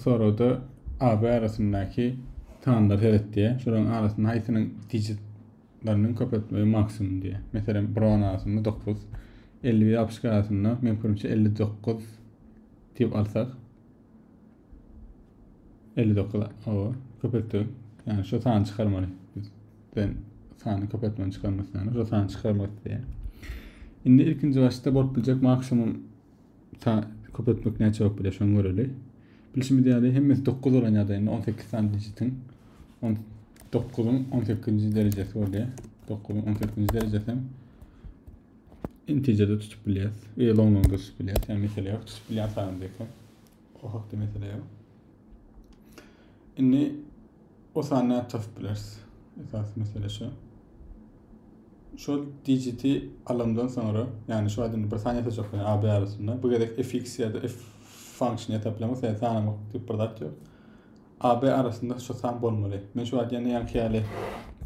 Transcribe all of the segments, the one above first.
Bu soragda AB arasyndaky sanlar seret diýýär. Şolaryň arasynda haýsynyň digitleriniň köpeltmegi maksimum diýýär. Meselem, 1 on arasynda 9, 51 62 arasynda meň pikirimçe 59 diýip alsak 59 hawa köpeltdik. Ýani şu sany çykarmaly. Biz ben sany köpeltmeni çykarmak isleýän. Şu sany çykarmak isleýän. Indi ilkinji başda bolup biljek maksimum ta köpeltmek näçe bolup bilýär şony göreli. Bilşimiz ýaly hemmesi 9 bolan ýagdaýynda 18 sany dijitiň 9-yň 18-nji derejesi bolýar. 9-yň 18-nji derejesi hem integerde tutup bilýäs. E, long longda tutup bilýäs. Ýani mesele ýok. Tutup bilýän sanymyz eken. O hakda mesele ýok. Indi o sany nädip tapyp bileris? Esasy mesele şu. Şol digiti alandan soňra, ýagny şu indi bir sany ýasajak bolýan AB arasynda. Bu gezek fx ýa-da f function ýasap bilemok, sebäbi sanamak diýip bir zat ýok. AB arasynda şu san bolmaly. Men şu wagt ýene ýaňky ýaly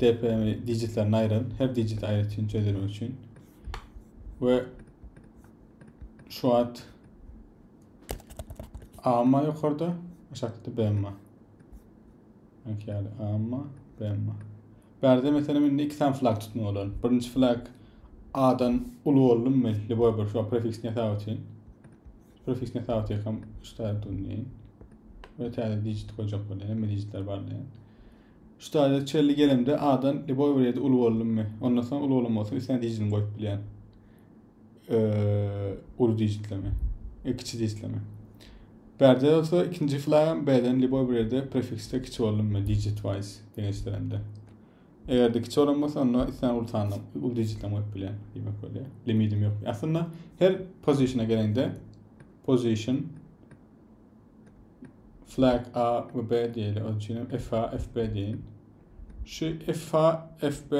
DP-mi digitlerini aýyraryn. Her digiti aýratyn çözülmek üçin. We şu wagt A ma ýokarda, aşakda B ma. Ýaňky ýaly A ma, B ma. Bärde meselem indi iki sany flag tutmaly bolar. Birinji flag A-dan uly boldumy? Liboý bir şu prefiksini ýasap üçin. Prefiksini ýasap otyrkam şu taýda durun We täze digit goýjak bolýan. Hemme digitler barlaýan. Şu taýda çelli gelemde A-dan liboý bir ýerde uly boldumy? Ondan soň uly bolan bolsa üstüne digitini goýup bilýän. Ee, uly digitleme. E, kiçi digitleme. Bärde bolsa ikinji flagam B-den liboý bir ýerde prefiksde kiçi boldumy digit wise deňeşdirende. Eger-de kiçi bolan bolsa onda islän uly sanyny uly digitden goýup bilýän diýmek bolýar. Limitim ýok. Aslynda her positiona gelende position flag A we B diýeli. Onun üçin hem FA, FB diýin. Şu FA, FB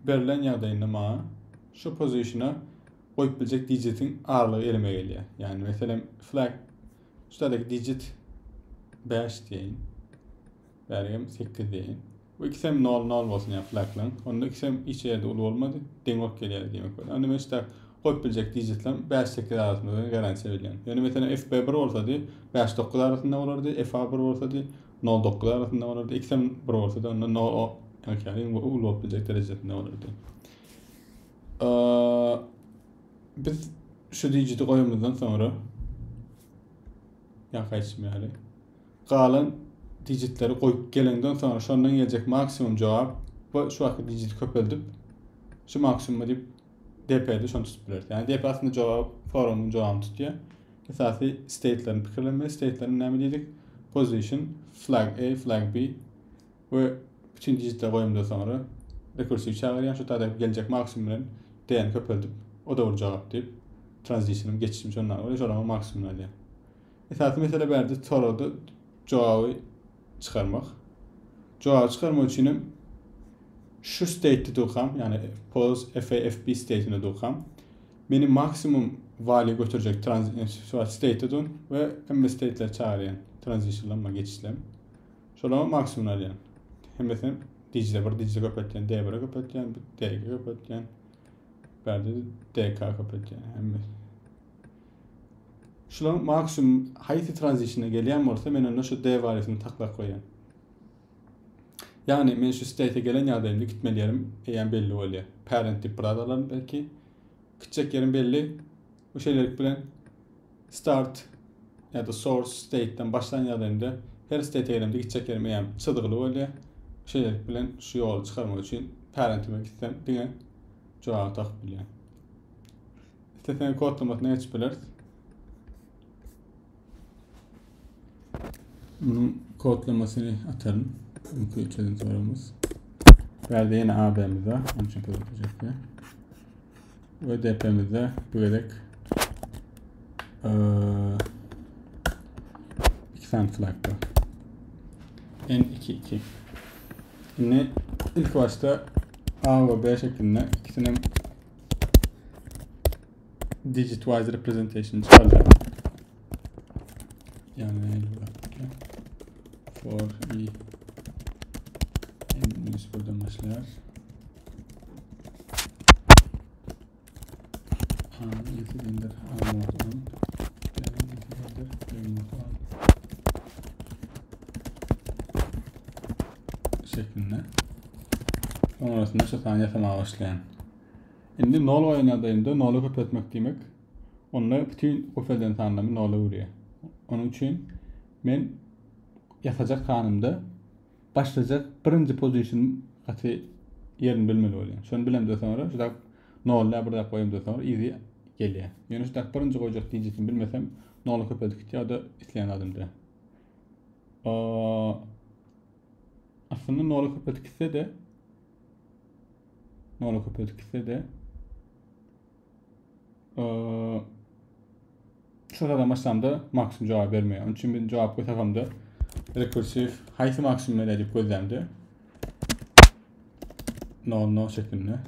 berlen ýagdaýynda maňa şu positiona goýup biljek digitiň aralygy elime gelýär. Ýagny meselem flag şu taýdaky digit 5 diýeýin. Bärigem 8 diýeýin. Bu ikisi hem 0 0 bolsun ýa flaglaryň. Onda ikisi hem hiç ýerde uly bolmady. Deň bolup gelýär diýmek bolýar. Onda men işte goýup biljek digitlerim 5 8 arasynda garantiýa bilýän. Ýöne meselem FB 1 bolsady 5 9 arasynda bolardy, FA 1 bolsady 0 9 arasynda bolardy. Ikisi hem 1 bolsady onda 0 ýa uly bolup biljek derejesinde bolardy. Biz şu digiti goýamyzdan soňra ýa gaýtşym ýaly galan digitleri goýup gelenden soňra şondan geljek maksimum jogap we şu wagtky digiti köpeldip şu maksimuma diýip DP-de şony tutup bileris. Ýagny DP aslynda jogap forumyň jogabyny tutýar. Esasy state-lerini pikirlenmeli. State-lerini näme diýdik? Position, flag A, flag B we bütün digitleri goýamdan soňra rekursiw çagyrýan şu taýda geljek maksimum bilen D-ni köpeldip o da bir jogap diýip transitionyň geçişini şondan bolýar, şolaryň maksimumyny alýar. Esasy mesele bärde soragda jogaby çykarmak. Jogaby çykarmak üçin hem şu state-de durkam, ýagny pos FAFB state-inde durkam, meni maksimum value götürjek şu state-de durun we hemme state-leri çagyrýan, transitionlanma geçişlem. Şolaryň maksimumyny alýan. Hemmesini digite bir digite köpeltýän, D1-e köpeltýän, D2 köpeltýän. Bärde DK köpeltýän. Hemmesi. Şularyň maksimum haýsy transition'a gelýän bolsa, men onda şu D value'sini taklap goýýan. Ýagny men şu state-e gelen ýagdaýymda gitmeli ýerim eýýäm belli bolýar. Parent diýip bir zat alaryn belki. Gitjek ýerim belli. Bu şeýlelik bilen start ýa-da source state-den başlan ýagdaýymda her state-e gelemde gitjek ýerim eýýäm çyzgyly bolýar. Şeýlelik bilen şu ýoly çykarmak üçin parentime gitsem diňe jogaby tapyp bilýän. İsteseň kodlamasyna geçip bileris. Bunun kodlamasyny atarım. Çünkü çözüm sorumuz. Berde yine AB'miz var. Onun için köpeltecek Ve DP'mizde bu gezek ee, iki tane flag var. N2 2. Şimdi ilk başta A ve B şeklinde ikisinin digit wise representation çıkaracak. Yani for i n buradan başlar. A indir A mod 10 B indir B mod 10. Şeklinde. Sonrasında şu sany ýasamaga başlaýan. Indi nol goýan ýagdaýymda nola köpeltmek diýmek, onda bütin köpelden sanlarymy nola öwürýär. Onuň üçin men ýasajak sanymda başlajak birinji position gaty ýerini bilmeli bolýar. Şony bilemde soňra şu tak nol bir zat goýamda soňra yzy gelýär. Ýöne şu tak birinji goýjak digitini bilmesem nola köpeldip gitýär, o da isleýän zadymda. Aslynda nola köpeldip gitse-de nola köpeldip gitse-de şu sadadan başlamda maksimum jogap bermeýär. Onun üçin men jogap goýsakamda rekursiw haýsy maksimum berýär diýip gözlämde 0 0 şeklinde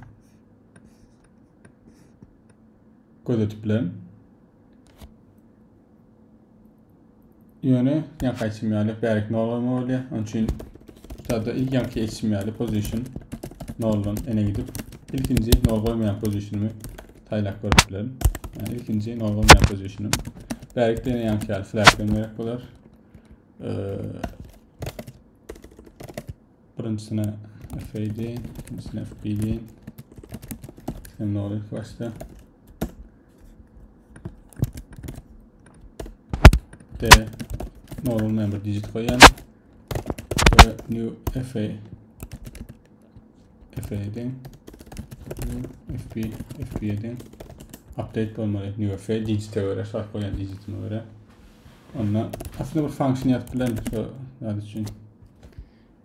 gözetip bilerin. Ýöne ýaňky aýtşym ýaly bärik nol goýmaly bolýar. Onuň üçin sada ilk ýaňky aýtşym ýaly position noldan ene gidip ilkinji nol goýmaýan positionymy saýlap görüp bilerin. Yani ilkinji nol goýmaýan positionym. Bärik de ýene ýaňky ýaly flag gerek bolar. Ee, birinjisine FAD, ikinjisine FBD. Hem nol ilk başda. D nol olmayan bir digit koyan ve new FA FA edin FB FB edin update bolmaly new FA digite göre şart koyan digitime göre onda aslında bir function ýazyp bilerin şu zat üçin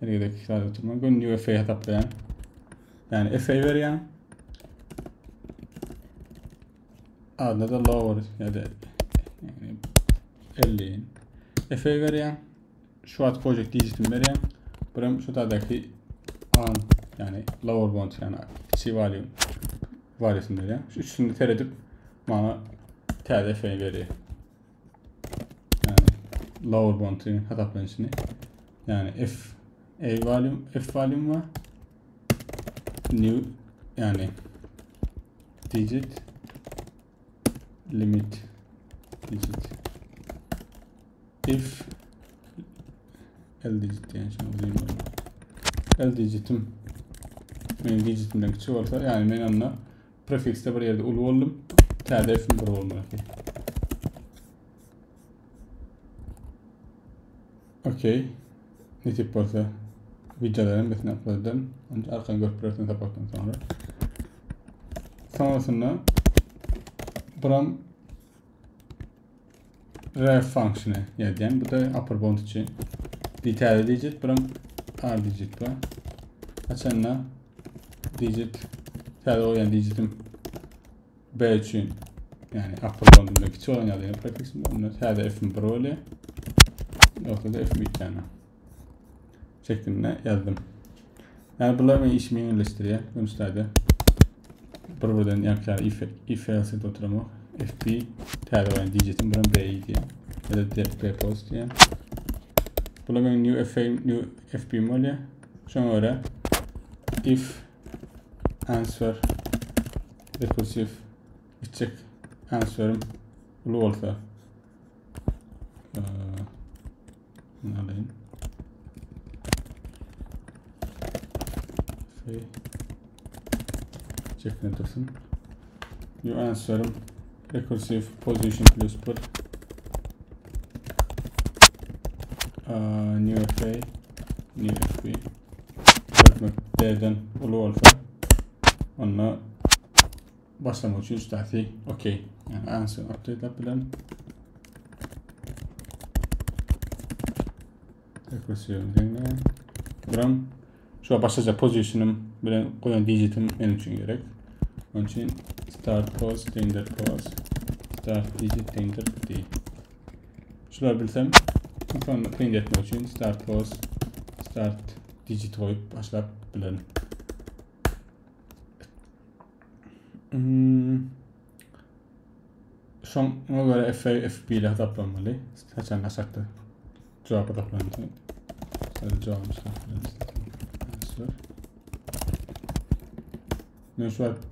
her gezek zat oturma gün new FA hesaplaýan yani FA berýän Adyna da lower ya da yani 50 F berýän. Şu wagt goýjak digitimi berýän. Buram şu tadaki an yani lower bound yani kiçi value value'sini berýän. Şu üçüsini seredip bana täze F berýär. Yani lower bound'y hasaplanyşyny. Yani F A value F value var. New yani digit limit digit if L digit yani şunu uzayım L digitim men digitimden kiçi bolsa yani men onda prefixde bir yerde ulu oldum täze f'im bir bolmaly Okey. Nesip bolsa videoların hemmesini upload ederim. Onu arkadan görüp bilersin sapaktan sonra. Sonrasında buram ref function'ı yazayım. Bu da upper bound için. Bir tane digit, buram r digit bu. Açanla digit täze goýan digitim B üçin yani upper bound'unda kiçi olan ýagdaýda prefiximde onda täze f-im 1 bolýar. Ýogsa da f-im 2 tane şeklinde ýazdym. Yani bular meni işimi ýeňilleşdirýär. Ünsläde bir birden ýaňky if if else edip oturamok. FB täze goýan digitim bilen B diýen. Ya da B post diýen. Bular meniň new FA new FB bolýar. Şoňa görä if answer rekursiv gitjek answer'im uly bolsa bunu alayım. Şey şeklinde dursun. New answer'ım recursive position plus per new FA new FB D'den uly bolsa onda başlamak üçin üstasi okey. Yani answer update yap bilen Rekursiyon deňle. Buram şu başlaja position'ım bilen goýan digitim benim üçin gerek. Onun için start pos deňdir pos start digit deňdir d. Şular bilsem sonra print etmek üçin start pos start digit goýup başlap bilerim. Hmm. Şoňa göre F, FB ile hasaplanmaly. Haçan aşakda cevap hasaplanmaly. Şöyle cevabımız hasaplanmaly. Men şu wagt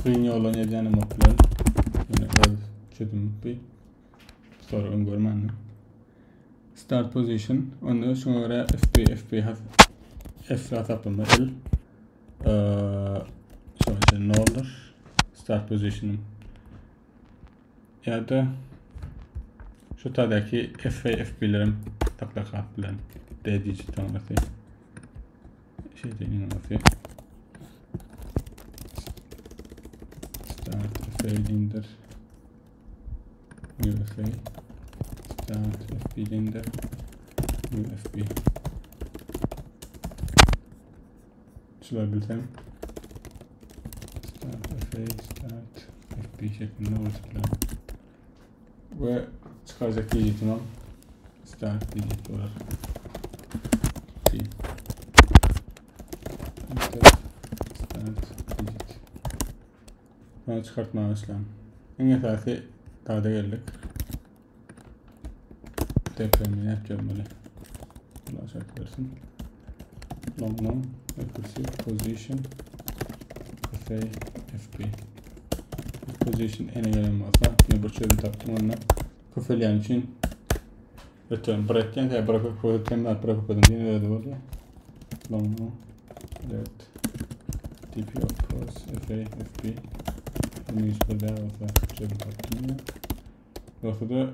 kyn ýoldan edýänim oklar. Ýöne öz çözümim bu. Sonra öňgörmändim. Start position. Onda şoňa görä FB, FB has. F hasaplama L şonuň üçin noldur. Start position'ym ýa-da şu tadaki F ve FB'lerim saklap bilen D digit olmasy. Şey olmasy. Start F indir. New FA. Start FB indir. New FB. Şular bilsem. Start FA, start FB şeklinde olacaklar. Ve çıkaracak dijitim start digit olarak. D. Enter start digit. Bunu çıkartmaya başlayalım. En esasy dada geldik. Depremini yapacağım Bunu aşağı versin. Long long recursive position FA FB position ene gelen bolsa yine bir çözüm tapdym onda köpelýän üçin return bir etýän tä bir köpeltken zat bir köpelden diýen özi bolýar. Long long let dp of cross FA FB minus bir däl bolsa çözüm tapdym ýene. Ýogsa da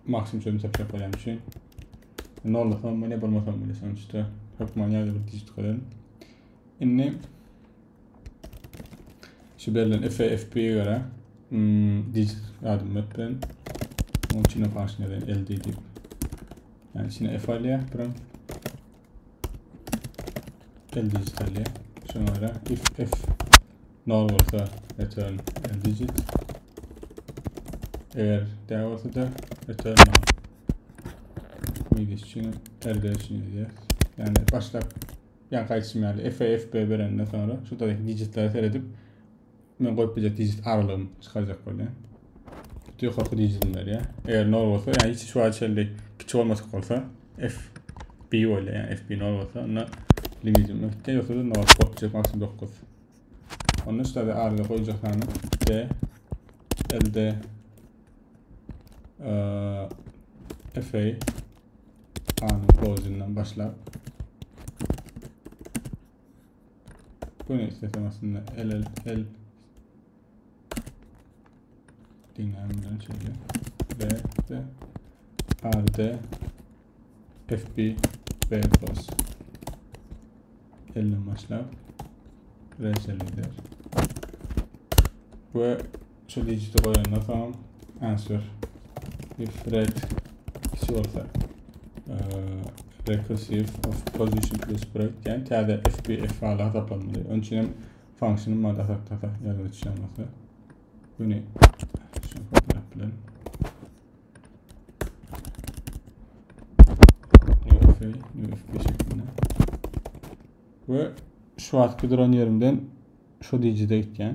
maksimum çözüm tapjak bolýan üçin nollasam bolýar, bolmasam bolýar sonuçta hökman ýa-da bir digit goýaryn. Indi şu berlen F F B göre digit adım bilen onun içine function eden LD deyip yani içine F alýar birim L digit alýar. Şuna göre if F null bolsa return L digit eğer D bolsa da return null. Midi için RD için edýär. Yani başlap yani gaýtşym ýaly F F B berenden sonra şu taýdaky digitlere seredip men goýup biljek digit aralygyny çykarjak bolýar. Ýokarky digitini berýär. Eger nol bolsa, yani hiç şu çenli kiçi bolmasak bolsa F B bolýar. Yani F B nol bolsa onda limitim ötde ýogsa da nol goýup biljek maksimum 9. Onda şu taýda aralygy goýjak sany D L D F A A'nın close'undan başlap bunu istesem aslında L L L dinlenmeden şöyle B D R D F B B close L'den başlap R eder. Ve şu digiti goýandan soň answer if red kişi bolsa recursive of position plus break yani täze fb f hala hasaplanmaly. Onun için hem function'ım var da tata ýa-da düşen bolsa. Bunu şu kopyalap bilen. New f new fb şeklinde. Ve şu wagtky duran yerimden şu digite gitýän.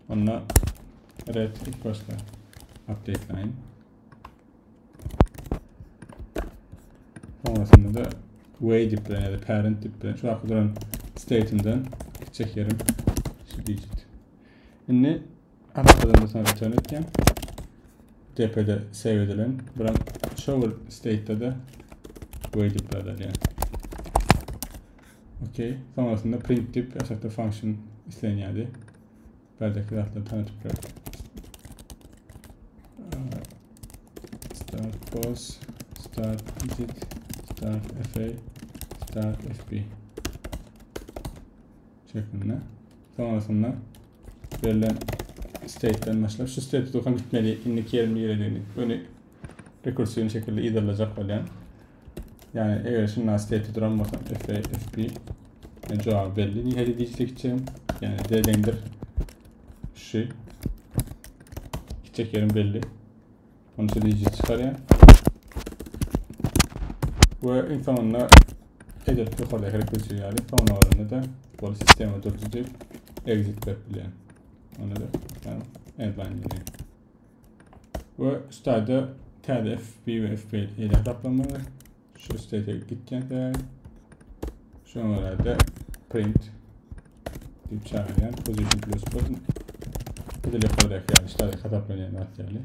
Onda red ilk başta update line. Sonrasında da way dip bilen ya da parent dip bilen şu wagtky duran state'imden gitjek yerim şu digit. Indi arkadan da sonra return etýän. DP'de save edilen bilen show state'de de way dip bilen Okey. Sonrasında print dip aşağıda function islenýärdi. Berdeki zatları tanıtıp bırak. Start pos, start digit, start FA, start FB şeklinde. Sonrasında verilen state'den başlap şu state'e dokan gitmeli indiki yerim yerine öne rekursiyun şekilde ilerleyecek bolýan. Yani eğer şundan state'e duran bolsam FA, FB yani cevabı belli. Nihayet digit'e gideceğim. Yani D deňdir şu gidecek yerim belli. Onu şu digit çıkarıyor. Ve en sonunda edip yukarıdaki rekursiyon yani son oranında da bu sistemi durdurup exit berip bilýän. Onu da yani endline diýen. Ve üstte täze FB ve FB ile hesaplamaly. Şu state'e gitýän täze. Şuna göre de print deyip çağıryan position plus button. Bu da yukarıdaki yani işte hesaplanyan yani.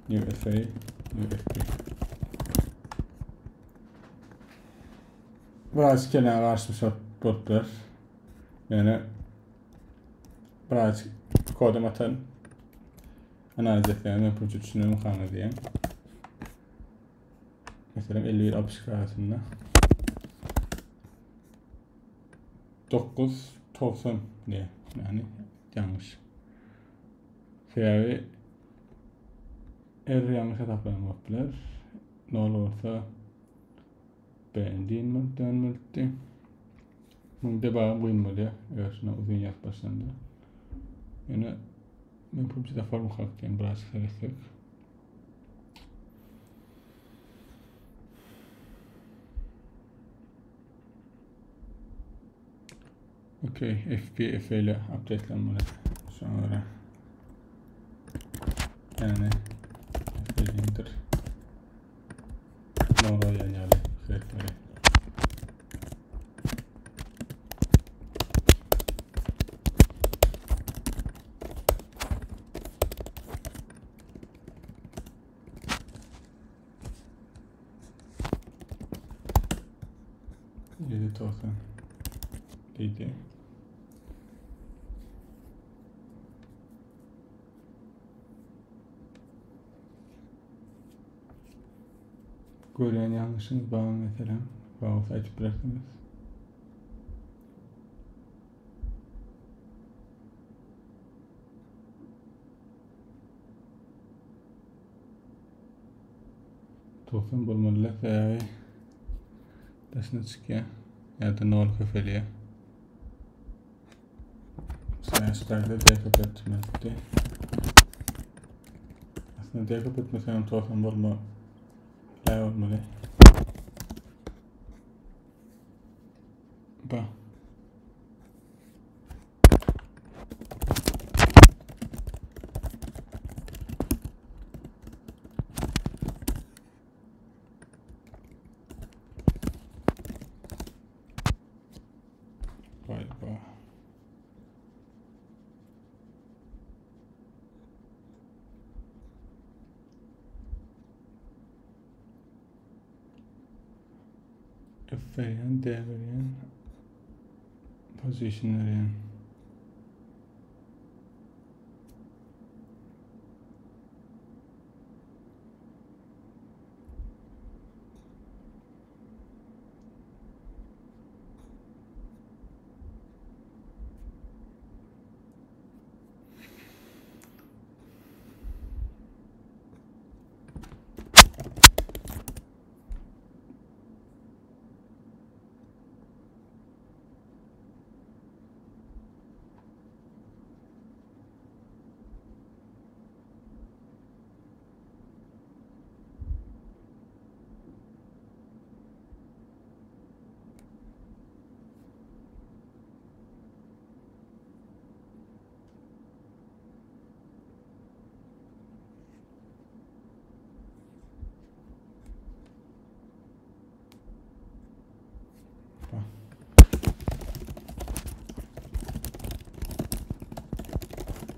New FA, new FB. Biraz kelä garşy bolup biler. Ýöne biraz kodum atan analiz etseňiz men pulça düşünerim kana diýen. Meselem 51 62 arasynda 9 90 diýe. Yani yanlış. Sebäbi er ýalňyş hasaplanan bolup biler. Nol bolsa Beğendiğin mi dönmeldi. Bunu debagy goýmaly eger şuna uzun ýazyp başlanda. Ýöne men PUBG-de forma kalk diýen biraz seretsek. Okey, FP F ile updatelenmeli. Şoňa görä. Yani F indir. Nol goýýan ýaly seretmeli. 790 diýdi. Görýän ýalňyşyňyz barmy meselem? Bar bolsa aýdyp bilersiňiz. 90 bolmaly sebäbi daşyna çykýar ýa-da nol köpelýär. Slash-lerde D köpeltmekdi. Aslynda D köpeltmese hem 90 bolma L olmaly. Ba. Galiba. F berýän, D berýän, position berýän.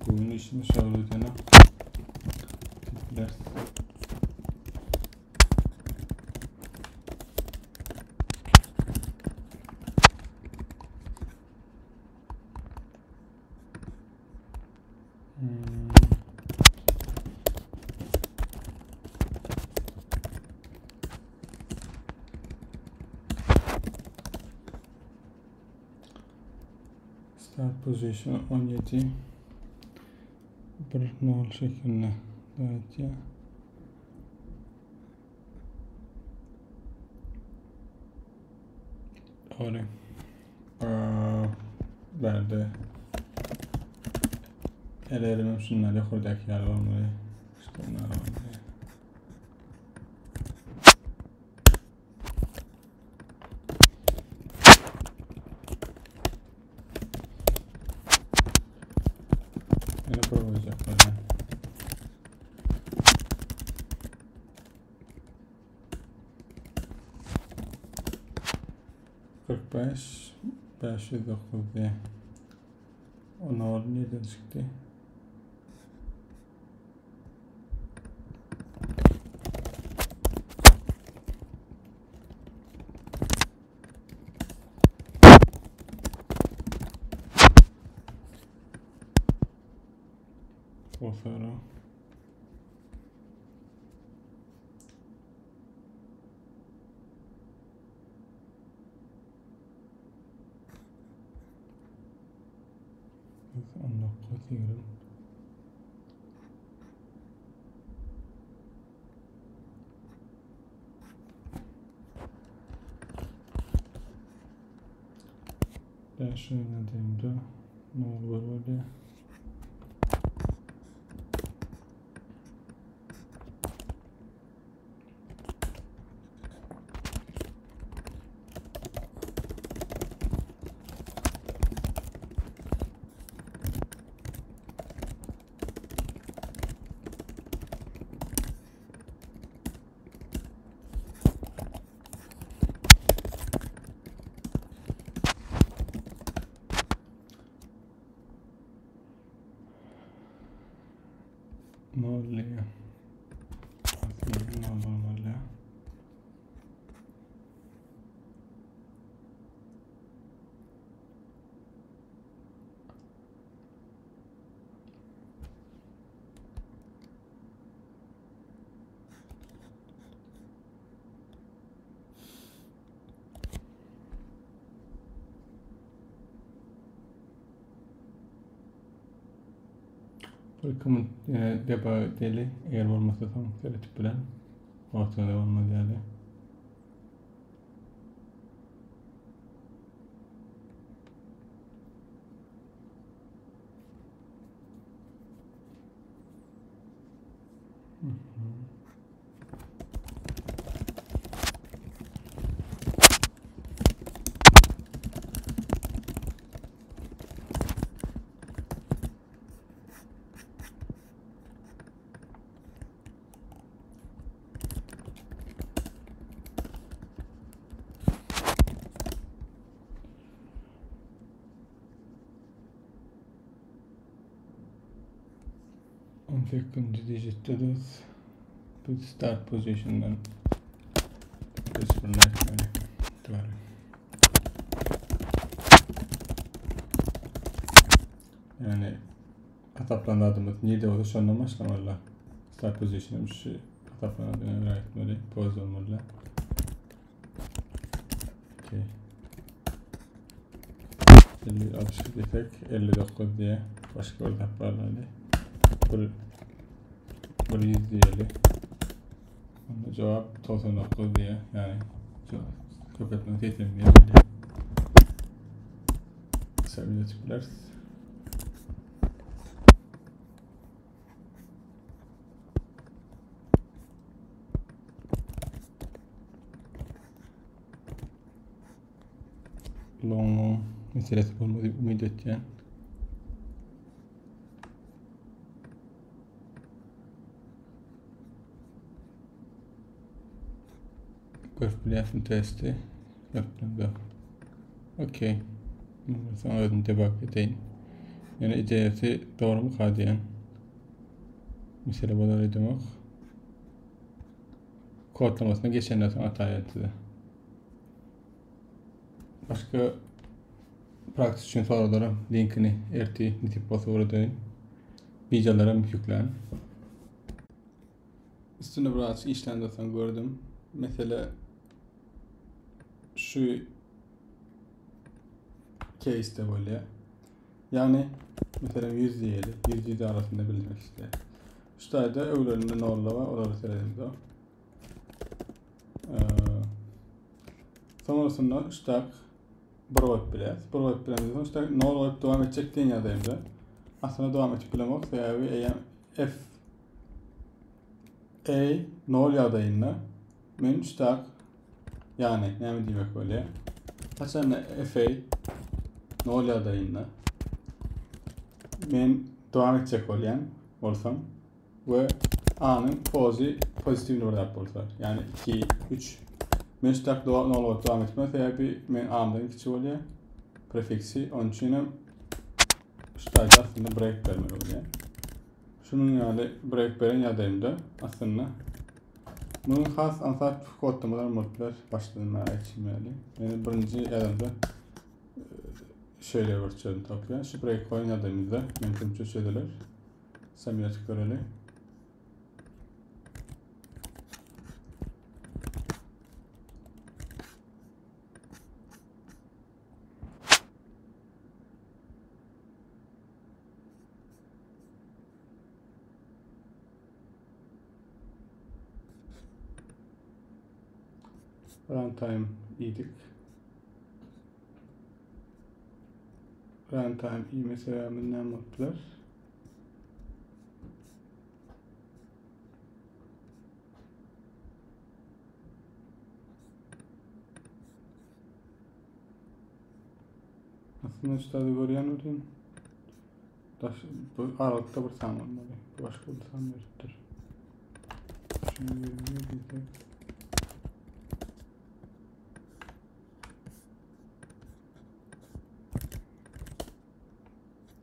Bunun işini şöyle Ders. Hmm. Start position 17 bir nol şeklinde dağıtıyor. Doğru. Bärde el-elimem şunlar ýokurdaki ýaly bolmaly. İşte bunlar bolmaly. Ýene bir boljak bolýar. 45 509 diye. O nol nereden çıktı? Bolsara. 19, 20. Ben şunu inandığımda ne olur böyle. Noll 0 0 0. Bir comment ýene debug deli eger bolmasa soň seretip bilen wagtynda bolmaz ýaly. 18. Digitde de bu start position'dan sıfırına etmeli. Yani hasaplandı adımız nirde olsa şondan başlamaly. Start position'ım şu hasaplanan adına etmeli. Pose olmalı. Okay. 50 60 desek 59 diye başka bir hesaplarlardı. Bir, bir 100 diýeli. Onda cevap 99 diye yani köpetme seçim diye. Kısa bir açıklarız. Long long meselesi bolmaz diýip umyt etýän. Görüp bilýärsiň testi. Görüp bilemzok. Okey. Soň özüm debug edeýin. Ýöne ideýasy dogrumyka diýen. Mesele bolar öýdemok. Kodlamasyna geçenden soň ataýyn size. Başga praktik üçin soraglara linkini ertir nesip bolsa ugradyň. Wideolaram ýüklän. Üstünde birazcık işlemden soň gördüm. Mesele şu case'de bolýar. Yani mesela 100 diýeli, 100 100 arasynda bildirmek isteýär. Şu taýda öwlerinde nolla bar, olary seredemiz. Ee, sonrasında şu tak bir goýup bilýäris. Bir goýup bilemizden soň şu tak nol goýup dowam etjek diýen ýagdaýymda aslynda dowam edip bilemok. Sebäbi eýýäm F A nol ýagdaýynda men şu tak ýagny näme diýmek bolýar? Haçanda F A nol ýagdaýynda men dowam etjek bolýan bolsam we A'nyň pozi pozitiwny bir zat bolsa, ýagny 2, 3 men şu tak nol bolup dowam etmez, sebäbi men A'mdan kiçi bolýar prefiksi, onun üçin hem şu taýda aslynda break bermeli bolýar. Şunuň ýaly break beren ýagdaýymda aslynda munuň has aňsat kodlamalar bolup biler. Başdan bäri aýtşym ýaly. Ýöne birinji ýazanda şeýle bir çözüm tapýar. Şu break goýan ýagdaýymyzda mümkinçe çözüler. Submit göreli. Runtime iýdik. Runtime iýme sebäbi näme bolup biler? Aslynda üstade görýän welin daş bu aralykda bir san bolmaly. Bu başga bir san beripdir. Şunu 20 diýsek.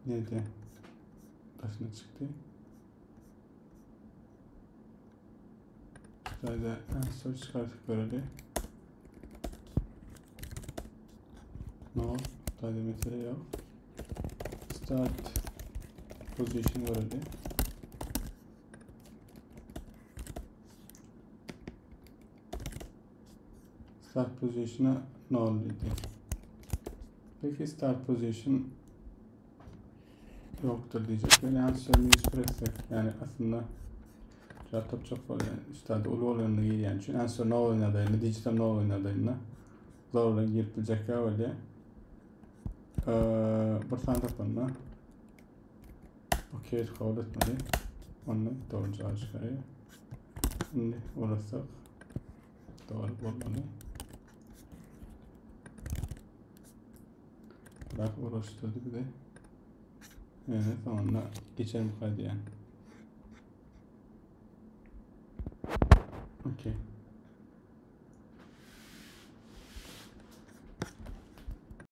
Neydi? Daşına çıktı. Üstade answer çıkartıp göreli. No, üstade mesele yok. Start position göreli. Start position'a null dedi. Peki start position yoktur diyecek. Yani answer minus etsek yani aslında laptop çok var yani üstad ulu olanına girýän üçin answer no oýnadaýynda digital no oýnadaýynda zorla girip biljek ýa bolýar. Bir san tapanda okey kabul etmedi. Onu doğru cevap çıkarıyor. Şimdi uğraşsak doğru bolmaly. Bak uğraştırdı bizi. Evet sonunda geçelim kaydı yani. Okey.